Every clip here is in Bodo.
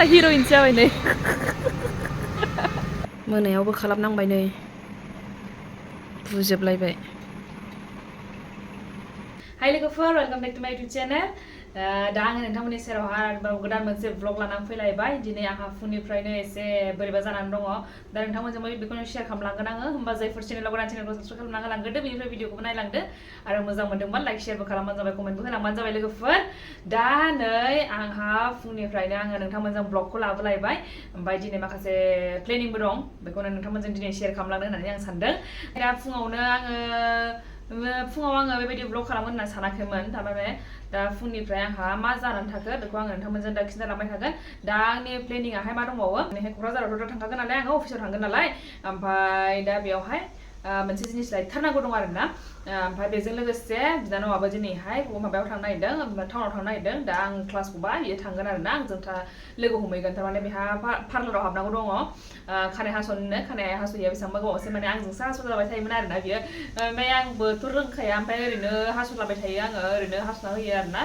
मालाय हिर'इन जाबाय नै मोनायावबो खालामनांबाय नै बुजोबलायबाय हाय लोगोफोर वेलकाम बेक टु माय इउटुब चेनेल दा आङो नोंथांमोननि सेरावहाय गोदान मोनसे ब्लग लानानै फैलायबाय दिनै आंहा फुंनिफ्रायनो एसे बोरैबा जानानै दङ दा नोंथांमोनजोंबो बेखौनो शेयार खालामलांगोन आङो होमबा जायफोर चेनेलाव गोदान चेनेलखौ साबस्क्राइब खालामना होलांग्रोदो बेनिफ्राय भिडिअखौबो नायलांदो आरो मोजां मोनदोंबा लाइक शेयारबो खालामबानो जाबाय कमेन्टबो होलांबानो जाबाय लोगोफोर दा नै आंहा फुंनिफ्रायनो आङो नोंथांमोनजों ब्लगखौ लाबोलायबाय ओमफ्राय दिनै माखासे प्लेनिंबो दं बेखौनो नोंथांमोनजों दिनै शेयार खालामलांनो होननानै आं सानदों दा फुङावनो बेबायदि ब्लग खालामगोन होनना सानाखैमोन थारमाने दा फुंनिफ्राय आंहा मा जानानै थाखो बेखौ आङो नोंथांमोनजों दा खिन्थालांबाय थागोन दा आंनि प्लेनिंआहाय मा दंबावो क'क्राझारावथ' थांखागोन नालाय आङो अफिसाव थांगोन नालाय ओमफ्राय दा बेयावहाय मोनसे जिनिस लायथारनांगौ दं आरोना ओमफ्राय बेजों लोगोसे बिनानावाबो दिनैहाय माबायाव थांनो नागिरदों टाउनाव थांनो नागिरदों दा आं क्लास गबा बियो थांगोन आरोना आंजों लोगो हमहैगोन थारमाने बेहा पार्लाराव हाबनांगौ दङ खानाय हास'नो खानाय हास'यैया बेसेबांबा गोबावसै माने आंजोंसो हास'जाबाय थायोमोन आरोना बियो ओमफ्राय आंबोथ' रोंखाया ओमफ्राय ओरैनो हास'लाबाय थायो आङो ओरैनो हास'ना होयो आरोना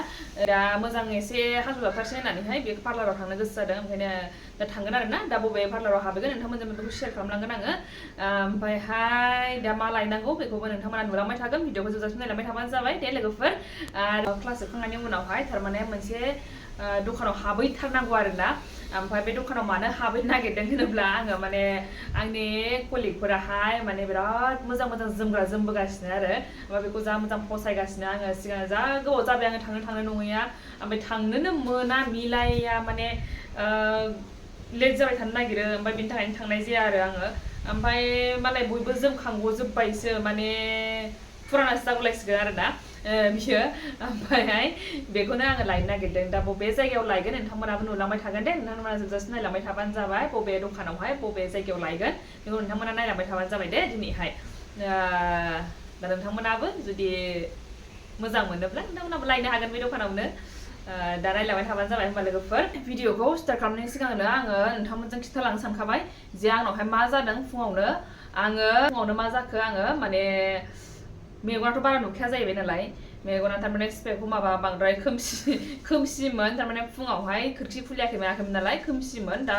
दा मोजां एसे हास'जाथारसै होननानैहाय बे पार्लाराव थांनो गोसो जादों ओंखायनो दा थांगोन आरोना दा बबे पार्लाराव हाबगोन नोंथांमोनजों बेखौ शेयार खालामलांगोन आङो ओमफ्रायहाय दा मा लायनांगौ बेखौबो नोंथांमोना नुलांबाय थागोन भिडिअखौ जोबजासिम नायलांबाय थाबानो जाबाय दे लोगोफोर आरो क्लास जोबखांनायनि उनावहाय थारमाने मोनसे दखानाव हाबहैथारनांगौ आरोना ओमफ्राय बे दखानाव मानो हाबहैनो नागिरदों होनोब्ला आङो माने आंनि कलिगफोराहाय माने बिराद मोजां मोजां जोमग्रा जोमबोगासिनो आरो ओमफ्राय बेखौ जा मोजां फसायगासिनो आङो सिगां जा गोबाव जाबाय आङो थांनो नङैया ओमफ्राय थांनोनो मोना मिलाया माने लेट जाबाय थानो नागिरो ओमफ्राय बिनि थाखायनो थांनाय जाया आरो आङो ओमफ्राय मालाय बयबो जोमखांग'जोब्बायसो माने फुरानासो जागुलायसिगोन आरोना बियो ओमफ्रायहाय बेखौनो आङो लायनो नागिरदों दा बबे जायगायाव लायगोन नोंथांमोनाबो नुलांबाय थागोन दे नोंथांमोना जोबजासिम नायलांबाय थाबानो जाबाय बबे दखानावहाय बबे जायगायाव लायगोन बेखौ नोंथांमोना नायलांबाय थाबानो जाबाय दे दिनैहाय दा नोंथांमोनाबो जुदि मोजां मोनोब्ला नोंथांमोनाबो लायनो हागोन बे दखानावनो दा नायलांबाय थाबानो जाबाय होमबा लोगोफोर भिडिअखौ स्टार्ट खालामनायनि सिगांनो आङो नोंथांमोनजों खिन्थालांनो सानखाबाय जे आंनावहाय मा जादों फुङावनो मा जाखो आङो माने मेगनाथ' बारा नुखाया जाहैबाय नालाय मेगना थारमाने स्पेकखौ माबा बांद्राय खोमसिमोन थारमाने फुङावहाय खोरखि खुलियाखैमोन नालाय खोमसिमोन दा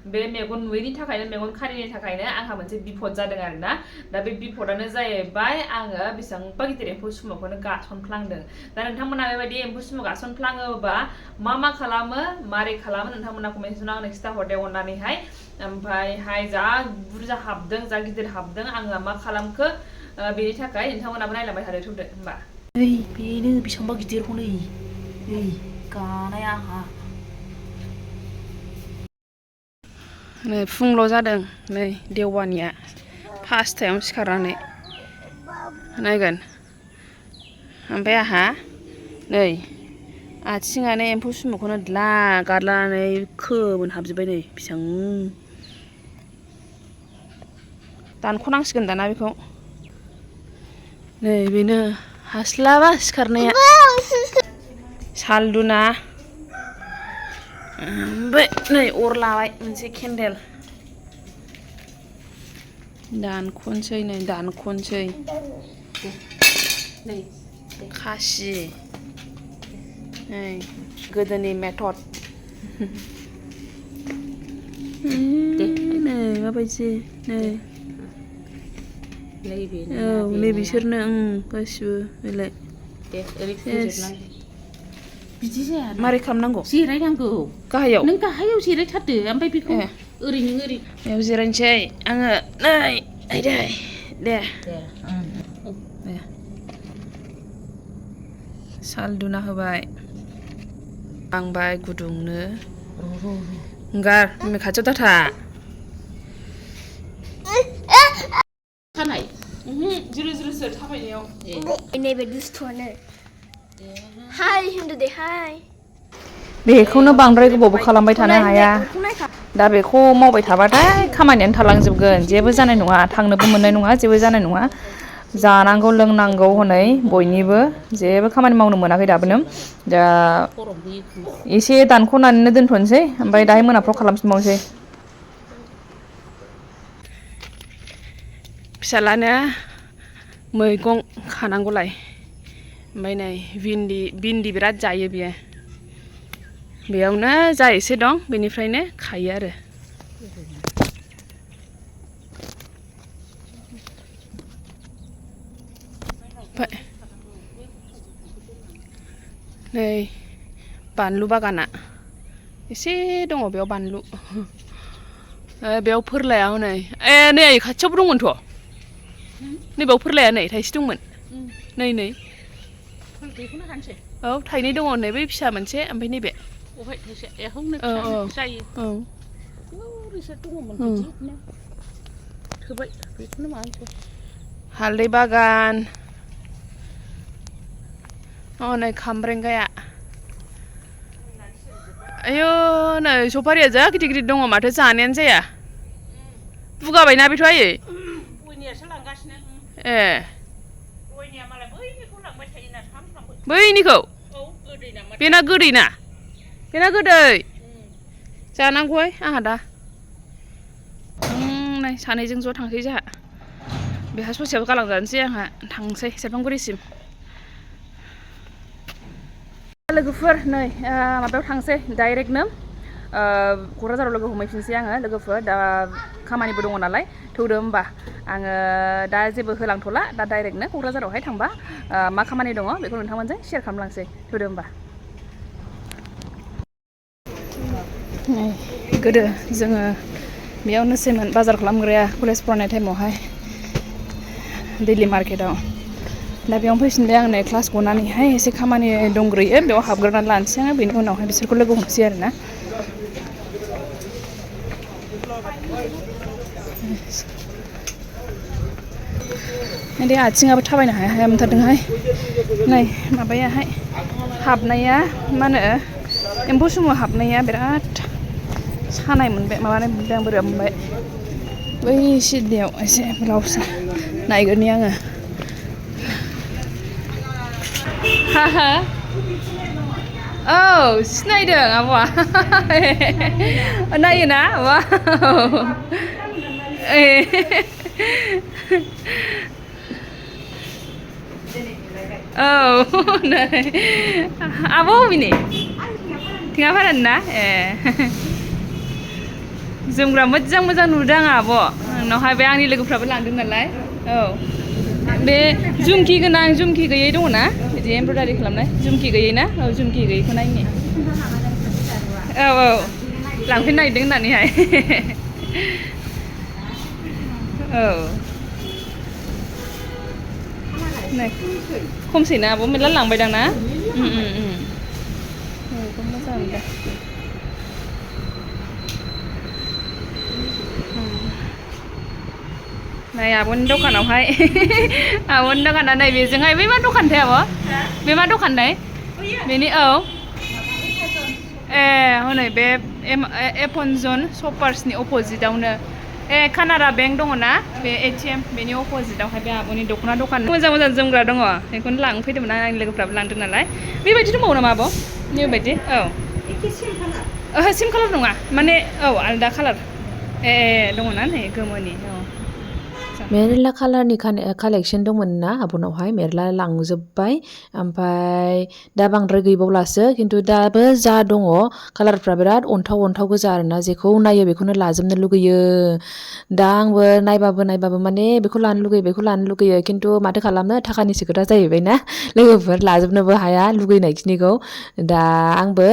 बे मेगन नुयैनि थाखायनो मेगन खारिनि थाखायनो आंहा मोनसे बिपद जादों आरोना दा बे बिपदानो जाहैबाय आङो बेसेबांबा गिदिर एम्फौ सुमुखौनो गासनफ्लांदों दा नोंथांमोना बेबायदि एम्फौ सुमु गासनफ्लाङोबा मा खालामो मारै खालामो नोंथांमोना कमेन्टआव आंनो खिन्थाहरदे अननानैहाय ओमफ्रायहाय जा बुरजा हाबदों जा गिदिर हाबदों आङो मा खालामखो बेनि थाखाय नोंथांमोनाबो नायलांबाय थादो थौदो होमबा नै बेनो बेसेबांबा गिदिरखौ नै गानाया आंहा नै फुंल' जादों नै देवानिया फासथायावनो सिखारनानै नायगोन ओमफ्राय आंहा नै आथिङानो एम्फौ सुमुखौनो द्ला गारलानानै खोमोनहाबजोब्बाय नै बेसेबां दानख'नांसिगोन दाना बेखौ नै बेनो हास्लाबा सिखारनाया सालदुना ओमफ्राय नै अर लाबाय मोनसे केन्देल दानख'नोसै नै खासि नै गोदोनि मेथड नै माबायदि नै नै बिसोरनो गासिबो बेलाय बिदि जाया मारै खालामनांगौ जिरायनांगौ गाहायाव नों गाहायाव जिरायथारदो ओमफ्राय बेखौ ओरैनो बेयाव जिरायनोसै आङो नै दे सालदुना होबाय आंबाय गुदुंनो गार खाथियाव दाथा खानाय जिरो थाबायनायाव नैबे दुस्थ'आनो हाय होनदो दे हाय बेखौनो बांद्राय गोबावबो खालामबाय थानो हाया दा बेखौ मावबाय थाबाथाय खामानियानो थालांजोबगोन जेबो जानाय नङा थांनोबो मोननाय नङा जेबो जानाय नङा जानांगौ लोंनांगौ हनै बयनिबो जेबो खामानि मावनो मोनाखै दाबोनो दा एसे दानख'नानैनो दोनथ'नोसै ओमफ्राय दाहाय मोनाफ्राव खालामफिनबावनोसै फिसालानो मैगं खानांगौलाय ओमफ्राय नै भिन्दि बिराद जायो बियो बेयावनो जा एसे दं बेनिफ्रायनो खायो आरो नै बानलु बागाना एसे दङ बेयाव बानलु बेयाव फोरलाया हनै नै खाथियावबो दंमोनथ' नैबाव फोरलाया नै थाइसे दंमोन नै नै बेखौनो हानसै औ थाइनै दङ नै बै फिसा मोनसे ओमफ्राय नैबे अहाय थाइसे एहावनो जायो औ रिसेट दङमोन बिदिनो थोबाय बेखौनो मानसै हालदै बागान नै खामब्रेंगाया आयौ नै सफारिया जा गिदिर गिदिर दङ माथो जानायानो जाया बुगाबायना बेथ' आयै गयनियासो लांगासिनो ए गयनिया मालाय बैनिखौ लांबाय थायोना सामफ्रामबो बैनिखौ औ गोदै नामा बेना गोदैना बेना गोदै जानांगौहाय आंहा दा नै सानैजों ज' थांसै जोंहा बेहा ससेयाव गालांजानोसै आंहा थांसै सेरफांगुरिसिम लोगोफोर नै माबायाव थांसै डाइरेक्टनो क'क्राझाराव लोगो हमहैफिनसै आङो लोगोफोर दा खामानिबो दङ नालाय थौदो होमबा आङो दा जेबो होलांथ'ला दा डाइरेक्टनो क'क्राझारावहाय थांबा मा खामानि दङ बेखौ नोंथांमोनजों शेयार खालामलांसै थौदो होमबा गोदो जोङो बेयावनोसैमोन बाजार खालामग्राया कलेज फरायनाय टाइमावहाय दैलि मार्केटाव दा बेयावनो फैफिनबाय आं नै क्लास गनानैहाय एसे खामानि दंग्रोयो बेयाव हाबग्रोनानै लानोसै आङो बेनि उनावहाय बिसोरखौ लोगो हमसै आरोना दे आथिङाबो थाबायनो हाया हाया मोनथारदोंहाय नै माबायाहाय हाबनाया मा होनो एम्फौ सुमु हाबनाया बिराद सानाय मोनबाय माबानाय मोनबाय आं बोरैबा मोनबाय बै सिदनियाव एसे ब्लाउस नायगोरनि आङो हा औ सिनायदों आब'आ नायोना आब'आ ए औ नै आब' अबेनि थेङाफारानि ना ए जोमग्रा मोजां मोजां नुदों आं आब' नोंनावहाय बे आंनि लोगोफ्राबो लांदों नालाय औ बे जुमखि गोनां जुमखि गैयै दङ ना बिदि एमब्रयदारि खालामनाय जुमखि गैयै ना औ जुमखि गैयैखौ नायनि औ औ लांफैनो नागिरदों होननानैहाय औ नै खमसै ना आब' मेरला लांबायदां ना बेखौ मोजां मोनदों नै आब'नि दखानावहाय आब'नि दखाना नै बेजोंहाय बै मा दखानथाय आब' बे मा दखानथाय बेनि औ ए हनै बे एपनजन शपार्सनि अपोजिटआवनो ए कानारा बेंक दङ ना बे एटिएम बेनि अपोजिटआवहाय बे आब'नि दख'ना दखान मोजां मोजां जोमग्रा दङ बेखौनो लांफैदोंमोन आंनि लोगोफ्राबो लांदों नालाय बेबायदि दंबावो नामा आब' बेबायदि औ ओहो सेम कालार नङा माने औ आलदा कालार ए दङना नै गोमोनि औ मेरला कालारनि कालेक्सन दंमोन ना आब'नावहाय मेरला लांजोब्बाय ओमफ्राय दा बांद्राय गैबावलासो खिन्थु दाबो जा दङ कालारफ्रा बिराद अन्थाव अन्थाव गोजा आरोना जेखौ नायो बेखौनो लाजोबनो लुगैयो दा आंबो नायबाबो माने बेखौ लानो लुगैयो खिन्थु माथो खालामनो थाखानिसो खोथा जाहैबाय ना लोगोफोर लाजोबनोबो हाया लुगैनायखिनिखौ दा आंबो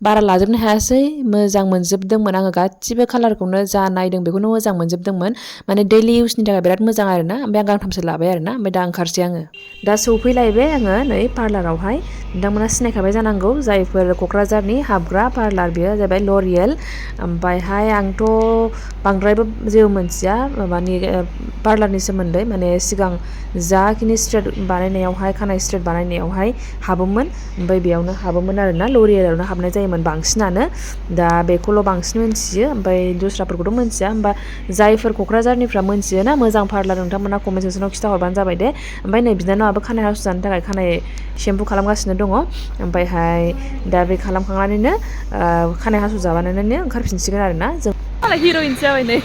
बारा लाजोबनो हायासै मोजां मोनजोबदोंमोन आङो गासिबो कालारखौनो जा नायदों बेखौनो मोजां मोनजोबदोंमोन माने डेलि इउसनि थाखाय बिराद मोजां आरोना ओमफ्राय आं गांथामसो लाबाय आरोना ओमफ्राय दा ओंखारसै आङो दा सौफैलायबाय आङो नै पार्लारावहाय नोंथांमोना सिनायखाबाय जानांगौ जायफोर क'क्राझारनि हाबग्रा पार्लार बेयो जाहैबाय ल'रियेल ओमफ्रायहाय आंथ' बांद्रायबो जेबो मोनथिया माबानि पार्लारनि सोमोन्दै माने सिगां जाखिनि स्ट्रेट बानायनायावहाय खानाय स्ट्रेट बानायनायावहाय हाबोमोन ओमफ्राय बेयावनो हाबोमोन आरोना ल'रियेलावनो हाबनाय जायोमोन बांसिनानो दा बेखौल' बांसिन मोनथियो ओमफ्राय दस्राफोरखौथ' मोनथिया होमबा जायफोर क'क्राझारनिफ्रा मोनथियो ना मोजां पार्लार नोंथांमोना कमेन्ट सेक्सनाव खिन्थाहरबानो जाबाय दे ओमफ्राय नै बिनानावाबो खानाय हास जानो थाखाय खानाय सेम्पु खालामगासिनो दङ ओमफ्रायहाय दा बे खालामखांनानैनो खानाय हास' जाबानानैनो ओंखारफिनसिगोन आरोना जों हिर'इनसो जाबाय नै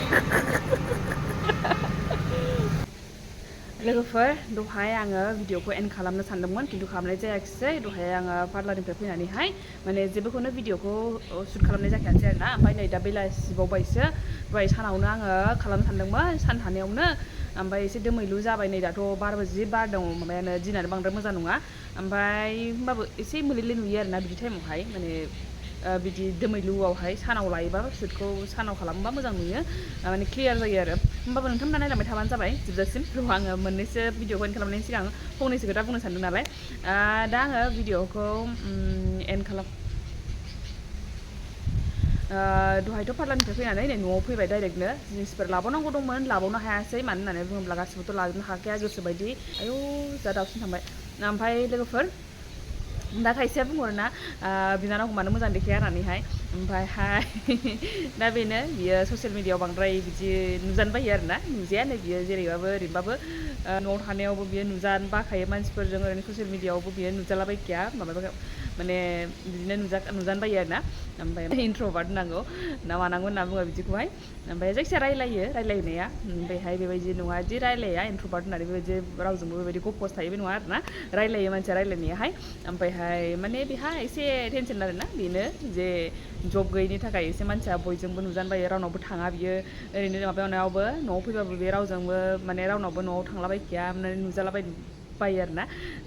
लोगोफोर दहाय आङो भिडिअखौ एन्ड खालामनो सानदोंमोन खिन्थु खालामनाय जायाखिसै दहाय आङो पार्लारनिफ्राय फैनानैहाय माने जेबोखौनो भिडिअखौ शुट खालामनाय जाखायासै आरोना ओमफ्राय नै दा बेलासिबावबायसो दहाय सानावनो आङो खालामनो सानदोंमोन सान थानायावनो ओमफ्राय एसे दोमैलु जाबाय नै दाथ' बारबो जि बारदों माबायानो दिनानो बांद्राय मोजां नङा ओमफ्राय होमबाबो एसे मोलेले नुयो आरोना बिदि टाइमावहाय माने बिदि दोमैलुआवहाय सानाव लायोबा शुटखौ सानाव खालामोबा मोजां नुयो माने क्लियार जायो आरो होमबाबो नोंथांमोना नायलांबाय थाबानो जाबाय जोबजासिम र' आङो मोननैसो भिडिअखौ एन्ड खालामनायनि सिगां फंनैसो खोथा बुंनो सानदों नालाय दा आङो भिडिअखौ एन्ड खालाम दहायथ' पार्लारनिफ्राय फैनानै नै न'आव फैबाय डाइरेक्टनो जिनिसफोर लाबावनांगौ दंमोन लाबावनो हायासै मानो होननानै बुङोब्ला गासिबोथ' लाजोबनो हाखाया गोसोबायदि आयौ जा दावसिन थांबाय ओमफ्राय लोगोफोर दा खायसेया बुंहरो ना बिनानावखौ मानो मोजां देखाया होननानैहाय ओमफ्रायहाय दा बेनो बियो ससियेल मिडियायाव बांद्राय बिदि नुजानो बायो आरोना नुजायानो बियो जेरैबाबो ओरैबाबो न'आव थानायावबो बियो नुजानो बाखायो मानसिफोरजों ओरैनो ससियेल मिडियायावबो बियो नुजालाबायखाया माबा माने बिदिनो नुजानो बायो आरोना ओमफ्राय इन्ट्रभार्ट होनांगौ ना मानांगौ होनना बुङो बिदिखौहाय ओमफ्राय जायखिजाया रायलायनाया ओमफ्रायहाय बेबायदि नङा दि रायलाया इन्ट्रभार्ट होननानै बेबायदि रावजोंबो बेबायदि गपस थायो बे नङा आरोना रायलायो मानसिया रायलायनायाहाय ओमफ्रायहाय माने बेहा एसे टेनसन आरोना बेनो जे जब गैयिनि थाखाय एसे मानसिया बयजोंबो नुजानो बायो रावनावबो थाङा बियो ओरैनो माबायावबो न'आव फैबाबो बे रावजोंबो माने रावनावबो न'आव थांलाबायखाया माने नुजालाबायो आरोना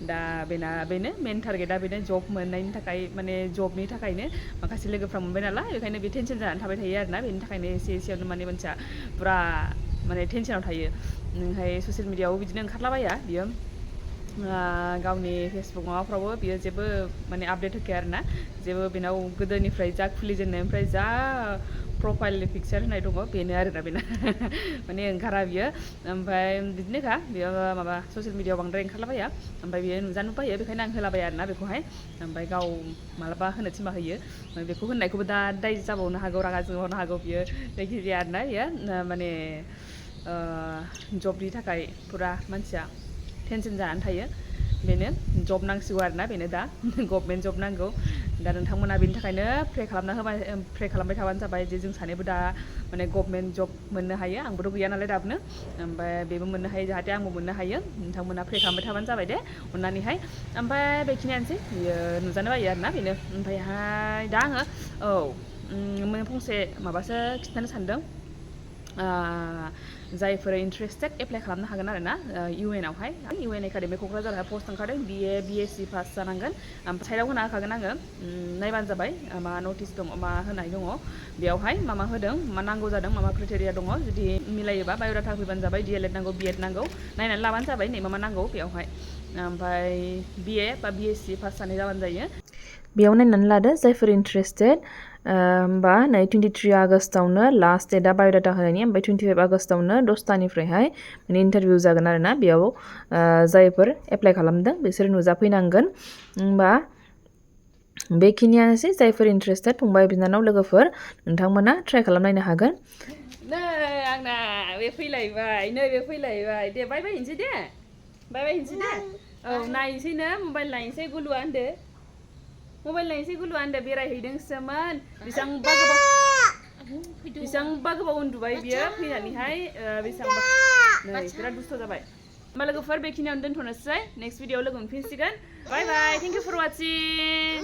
दा बेनो मेन टारगेटआ बेनो जब मोननायनि थाखाय माने जबनि थाखायनो माखासे लोगोफ्रा मोनबाय नालाय बेखायनो बे टेनसन जानानै थाबाय थायो आरोना बेनि थाखायनो एसेयावनो माने मानसिया पुरा माने टेनसनाव थायो ओमफ्राय ससियेल मिडियायावबो बिदिनो ओंखारलाबाया बियो गावनि फेसबुक माबाफ्रावबो बियो जेबो माने आपडेट होखाया आरोना जेबो बेनाव गोदोनिफ्राय जा खुलिजेननायनिफ्राय जा प्रफाइल पिकचार होनाय दङ बेनो आरोना बेना माने ओंखारा बियो ओमफ्राय बिदिनोखा बियो माबा ससियेल मिडियायाव बांद्राय ओंखारलाबाया ओमफ्राय बियो नुजानो बायो बेखायनो आं होलाबाया आरोना बेखौहाय ओमफ्राय गाव मालाबा होनो थिनबा होयो बेखौ होननायखौबो दा दाय जाबावनो हागौ रागा जोंबावनो हागौ बियो जायखिजाया आरोना बियो माने जबनि थाखाय पुरा मानसिया टेनसन जानानै थायो बेनो जब नांसिगौ आरोना बेनो दा गभर्नमेन्ट जब नांगौ दा नोंथांमोना बेनि थाखायनो प्रे खालामबाय थाबानो जाबाय जे जों सानैबो दा माने गभर्नमेन्ट जब मोननो हायो आंबोथ' गैया नालाय दाबनो ओमफ्राय बेबो मोननो हायो जाहाथे आंबो मोननो हायो नोंथांमोना प्रे खालामबाय थाबानो जाबाय दे अननानैहाय ओमफ्राय बेखिनियानोसै बियो नुजानो बायो आरोना बेनो ओमफ्रायहाय दा आङो फंसे माबासो खिन्थानो सानदों जायफोर इन्टारेस्टेड एप्लाइ खालामनो हागोन आरोना UN आवहाय UN एकाडेमि क'क्राझारहा पस्ट ओंखारदों BA BSc पास जानांगोन ओमफ्राय साइडआव होना होखागोन आङो नायबानो जाबाय मा नटिस दङ मा होनाय दङ बेयावहाय मा होदों मा नांगौ जादों मा क्राइटेरिया दङ जुदि मिलायोबा बाय'डाटा फैबानो जाबाय DLED नांगौ B.Ed नांगौ नायनानै लाबानो जाबाय नै मा नांगौ बेयावहाय ओमफ्राय BA बा BSc पास जानाय जाबानो जायो बेयाव नायनानै लादो जायफोर इन्टारेस्टेड होमबा नै 23 आगस्टआवनो लास्ट डेटआ बाय'डाटा होनायनि ओमफ्राय 25 आगस्टआवनो 10टानिफ्रायहाय माने इन्टारभिउ जागोन आरोना बेयाव जायफोर एप्लाइ खालामदों बिसोर नुजाफैनांगोन होमबा बेखिनियानोसै जायफोर इन्टारेस्टेड फंबाय बिनानाव लोगोफोर नोंथांमोना ट्राइ खालामनायनो हागोन नै आंना बे फैलायबाय दे बायबायनोसै दे औ नायनोसैनो मबाइल नायनोसै गुलुआ होनदो बेरायहैदोंसोमोन बेसेबांबा गोबाव उन्दुबाय बियो फैनानैहाय बेसेबांबा नै बिराद दुस्थ' जाबाय होमबा लोगोफोर बेखिनियावनो दोनथ'नोसै नेक्स्ट भिडिअआव लोगो मोनफिनसिगोन बाय बाय थेंक इउ फर वाचिं